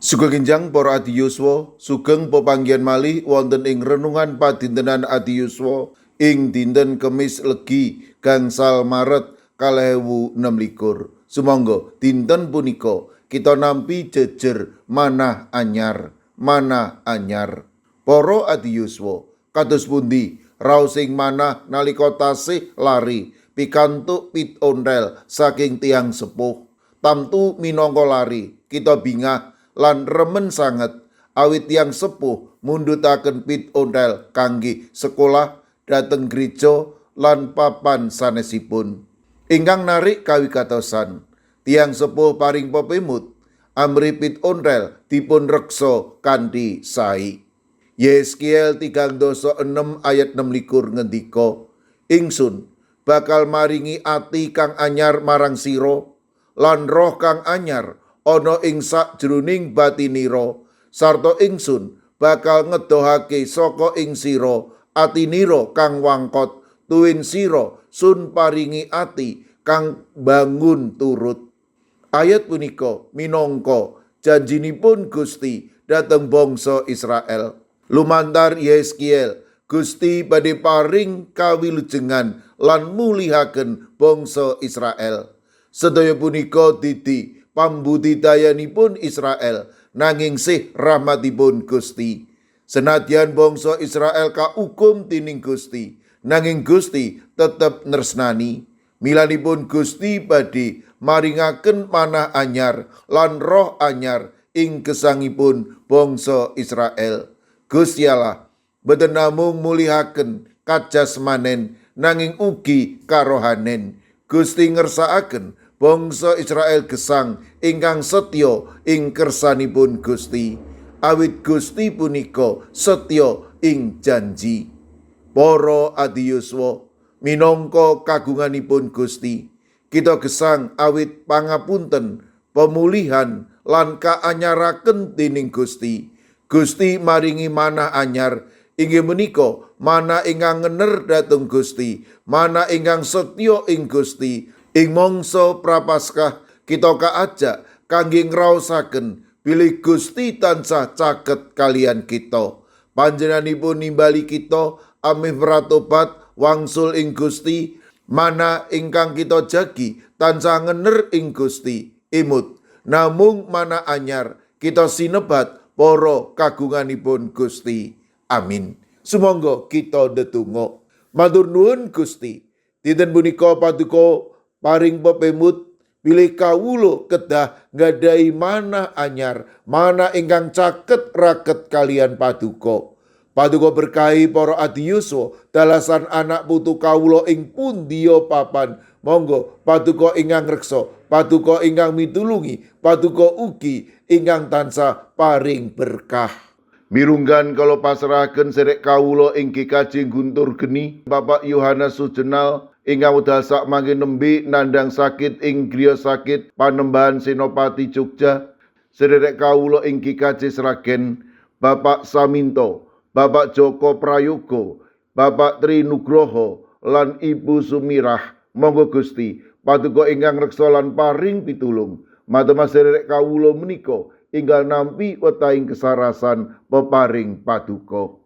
Sugeng enjang para adi yuswa, sugeng pepanggihan malih wonten ing renungan padintenan adi yuswa ing dinten Kemis Legi gangsal Maret 2026. Sumangga dinten punika kita nampi jejer manah anyar, manah anyar. Para adi yuswa, kados pundi raosing manah nalika tasih lari pikantuk pit ontel saking tiyang sepuh. Tamtu minangka lari kita bingah lan remen sanget awit tiyang sepuh mundhutaken pit ontel kangge sekolah, dhateng gereja lan papan sanesipun. Ingkang narik kawigatosan, tiyang sepuh paring pepemut amrih pit ontel dipun reksa kanthi sae. Yeskiel 36 ayat 26 ngendika, Ingsun bakal maringi ati kang anyar marang sira lan roh kang anyar ana ing sakjroning batinira, sarta ingsun bakal ngedohake saka ing sira atinira kang wangkot tuwin sira sun paringi ati kang bangun turut. Ayat punika minangka janjinipun Gusti dhateng bangsa Israel. Lumantar Yeskiel, Gusti badhe paring kawilujengan lan mulihaken bangsa Israel. Sedaya punika didi pambudidayanipun Israel, nanging sih rahmatipun Gusti. Senadyan bangsa Israel kaukum dening Gusti, nanging Gusti tetep nresnani. Milanipun Gusti badhe maringaken manah anyar lan roh anyar ing gesangipun bangsa Israel. Gusti Allah boten namung mulihaken kajasmanen, nanging ugi karohanen. Gusti ngersakaken bangsa Israel gesang ingkang setya ing kersanipun Gusti. Awit Gusti punika setya ing janji. Para adi yuswa, minangka kagunganipun Gusti, kita gesang awit pangapunten, pemulihan lan kaanyaraken dening Gusti. Gusti maringi manah anyar, inggih menika manah ingkang ngener dhateng Gusti, manah ingkang setya ing Gusti. Ing mangsa Prapaskah kita kaajak kangge ngraosaken bilih Gusti tansah caket kaliyan kita. Panjenenganipun nimbali kita amih pratobat wangsul ing Gusti, manah ingkang kita jagi tansah ngener ing Gusti. Imut namung manah anyar kita sinebat para kagunganipun Gusti. Amin. Sumangga kita ndedonga. Matur nuwun Gusti. Dinten punika paduka paring pepemut bilih kawula kedah nggadahi manah anyar, manah ingkang caket raket kaliyan paduka. Paduka berkahi para adi yuswa, dalasan anak putu kawula ing pundiya papan. Monggo paduka ingkang reksa, paduka ingkang mitulungi, paduka ugi ingkang tansah paring berkah. Mirunggan kula pasrahaken sedherek kawula ing GKJ Guntur Geni, Bapak Yohanes Sujenal ingkang wekdal sakmangke nembe nandhang sakit ing griya sakit Panembahan Senopati Jogja. Sedherek kawula ing GKJ Sragen, Bapak Saminto, Bapak Joko Prayogo, Bapak Tri Nugroho lan Ibu Sumirah. Monggo Gusti paduka ingkang reksa lan paring pitulung. Matemah sedherek kawula menika inggal nampi wetahing kesarasan peparing paduka.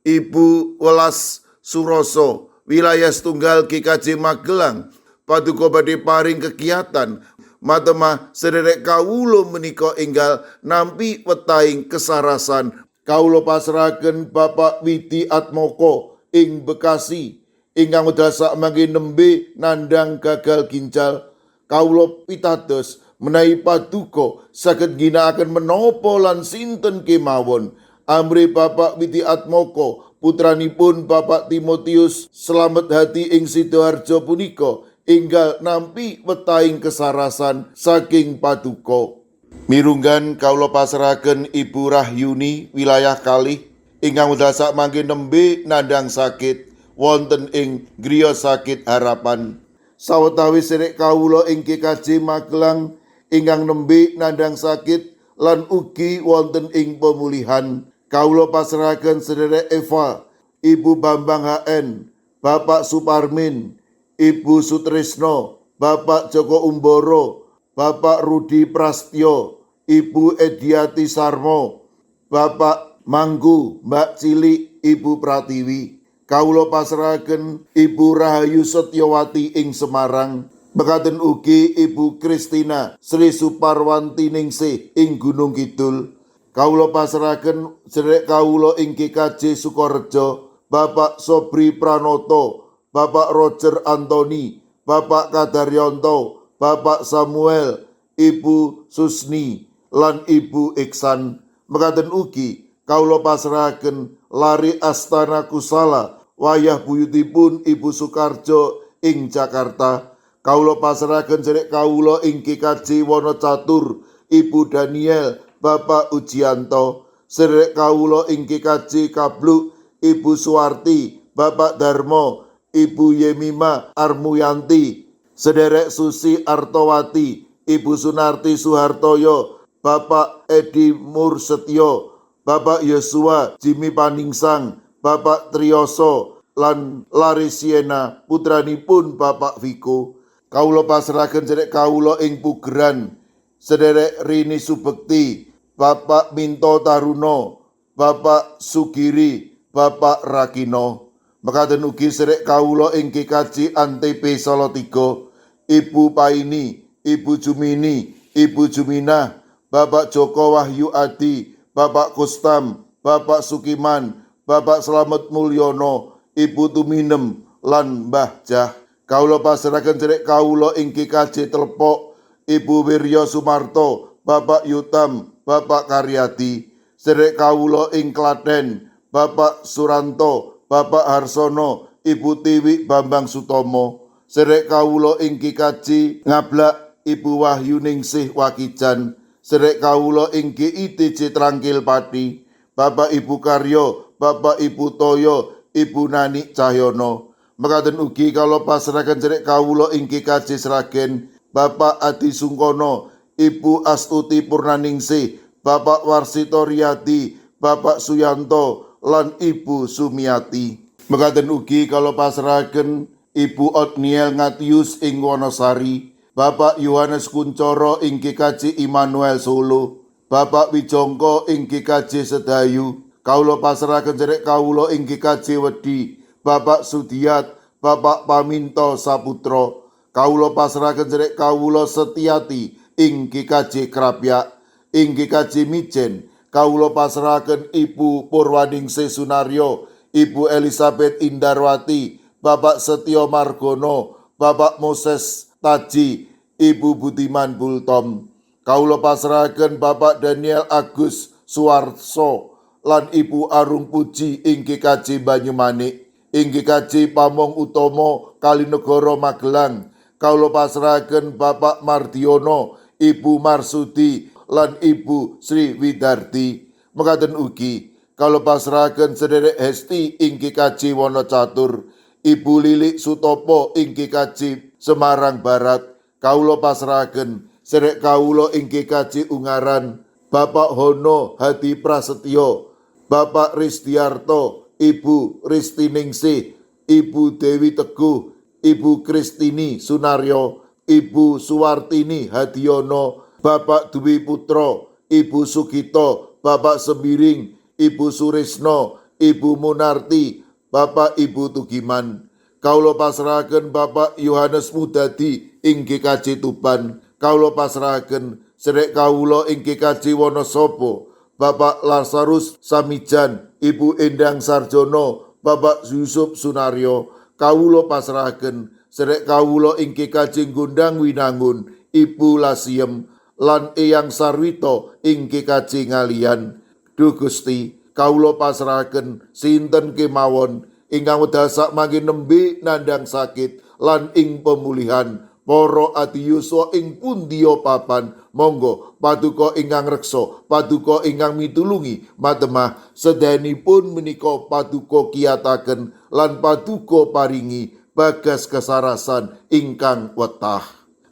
Ibu Welas Suroso, wilayah setunggal GKJ Magelang, paduka badhe paring kegiatan. Matemah sedherek kawula menika enggal nampi wetahing kesarasan. Kawula pasrahaken Bapak Widi Atmoko ing Bekasi ingkang wekdal sakmangke nembe nandhang gagal ginjal. Kawula pitados menawi paduka saged ngginakaken menapa lan sinten kemawon. Amrih Bapak Widi Atmoko, putranipun Bapak Timotius Slamet Hadi ing Sidoarjo punika enggal nampi wetahing kesarasan saking paduka. Mirunggan kawula pasrahaken Ibu Rahyuni wilayah kalih ingkang wekdal sakmangke nembe nandhang sakit wonten ing griya sakit Harapan. Sawetawis sedherek kawula ing GKJ Magelang ingkang nembe nandhang sakit lan ugi wonten ing pemulihan. Kawula pasrahaken sedherek Eva, Ibu Bambang HN, Bapak Suparmin, Ibu Sutrisno, Bapak Joko Umboro, Bapak Rudi Prastyo, Ibu Ediati Sarmo, Bapak Manggu, Mbak Cilik, Ibu Pratiwi. Kawula pasrahaken Ibu Rahayu Setyowati ing Semarang. Mekaten ugi Ibu Kristina Sri Suparwanti Ningsih ing Gunung Kidul. Kawula pasrahaken sedherek kawula ing GKJ Sukorejo, Bapak Sobri Pranoto, Bapak Roger Anthony, Bapak Kadaryanto, Bapak Samuel, Ibu Susni, lan Ibu Iksan. Mekaten ugi kawula pasrahaken Lari Astana Kusala, wayah buyutipun Ibu Sukarjo ing Jakarta. Kawula pasrahaken sedherek kawula ing GKJ Wonocatur, Ibu Daniel, Bapak Ujianto. Sedherek kawula ing GKJ Kabluk, Ibu Suwarti, Bapak Darmo, Ibu Yemima Armuyanti, Sederek Susi Artowati, Ibu Sunarti Suhartoyo, Bapak Edi Mursetyo, Bapak Yosua Jimmy Paningsang, Bapak Triyoso, lan Larisiena putranipun Bapak Viko. Kawula pasrahaken sedherek kawula ing Pugeran, Sederek Rini Subekti, Bapak Minto Taruno, Bapak Sugiri, Bapak Rakino. Mekaten ugi sedherek kawula ing GKJ Antp Salatiga, Ibu Paini, Ibu Jumini, Ibu Juminah, Bapak Joko Wahyu Adi, Bapak Kustam, Bapak Sukiman, Bapak Slamet Mulyono, Ibu Tuminem, lan Mbah Jah. Kawula pasrahaken sedherek kawula ing GKJ Telepok, Ibu Wirya Sumarto, Bapak Yutam, Bapak Karyadi. Sedherek kawula ing Klaten, Bapak Suranto, Bapak Harsono, Ibu Tiwi Bambang Sutomo. Sedherek kawula ing GKJ Ngablak, Ibu Wahyu Ningsih Wakijan. Sedherek kawula ing GITJ Trangkil Pati, Bapak Ibu Karyo, Bapak Ibu Toyo, Ibu Nani Cahyono. Mekaten ugi kawula pasrahaken sedherek kawula ing GKJ Sragen, Bapak Adi Sungkono, Ibu Astuti Purnaningsih, Bapak Warsito Riyadi, Bapak Suyanto, lan Ibu Sumiati. Mekaten ugi kawula pasrahaken Ibu Otniel Ngatius ing Wonosari, Bapak Yohanes Kuncoro ing GKJ Immanuel Solo, Bapak Wijongko ing GKJ Sedayu. Kawula pasrahaken sedherek kawula ing GKJ Wedi, Bapak Sudiat, Bapak Paminto Saputro. Kawula pasrahaken sedherek kawula Setiati ing GKJ Krapyak, ing GKJ Mijen. Kawula pasrahaken Ibu Purwaningsih Sunaryo, Ibu Elizabeth Indarwati, Bapak Setio Margono, Bapak Moses Taji, Ibu Budiman Bultom. Kawula pasrahaken Bapak Daniel Agus Suwarso lan Ibu Arung Puji ing GKJ Banyumanik, ing GKJ Pamong Utomo Kalinegoro Magelang. Kawula pasrahaken Bapak Mardiono, Ibu Marsudi lan Ibu Sri Widarti. Mekaten ugi kawula pasrahaken sederek Hesti ing GKJ Wonocatur, Ibu Lilik Sutopo ing GKJ Semarang Barat. Kawula pasrahaken sederek kawula ing GKJ Ungaran, Bapak Hono Hadi Prasetyo, Bapak Risdiarto, Ibu Ristiningsih, Ibu Dewi Teguh, Ibu Kristini Sunaryo, Ibu Suwartini Hadiono, Bapak Dwi Putro, Ibu Sugito, Bapak Sembiring, Ibu Surisno, Ibu Munarti, Bapak Ibu Tugiman. Kawula pasrahaken Bapak Yohanes Mudadi ing GKJ Tuban. Kawula pasrahaken sedherek kawula ing GKJ Wonosobo, Bapak Lazarus Samijan, Ibu Endang Sarjono, Bapak Yusuf Sunaryo. Kawula pasrahaken sedherek kawula ing GKJ Gondang Winangun, Ibu Lasiem lan Eyang Sarwito ing GKJ Ngalian. Duh Gusti, kawula pasrahaken sinten kemawon ingkang wekdal sakmangke nembe nandhang sakit lan ing pemulihan para adiyuswa ing pundiya papan. Monggo paduka ingkang reksa, paduka ingkang mitulungi matemah sedayanipun menika paduka kiyataken lan paduka paringi bagas kesarasan ingkang wetah.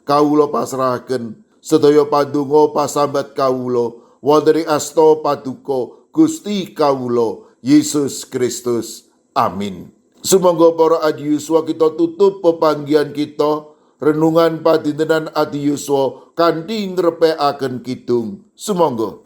Kawula pasrahaken sedaya pandonga pasambat kawula wonten ing asta paduka Gusti kawula Yesus Kristus. Amin. Sumangga para adiyuswa kita tutup pepanggihan kita Renungan padintenan Adi Yuswa kanthi ngrepekaken kidung. Sumangga.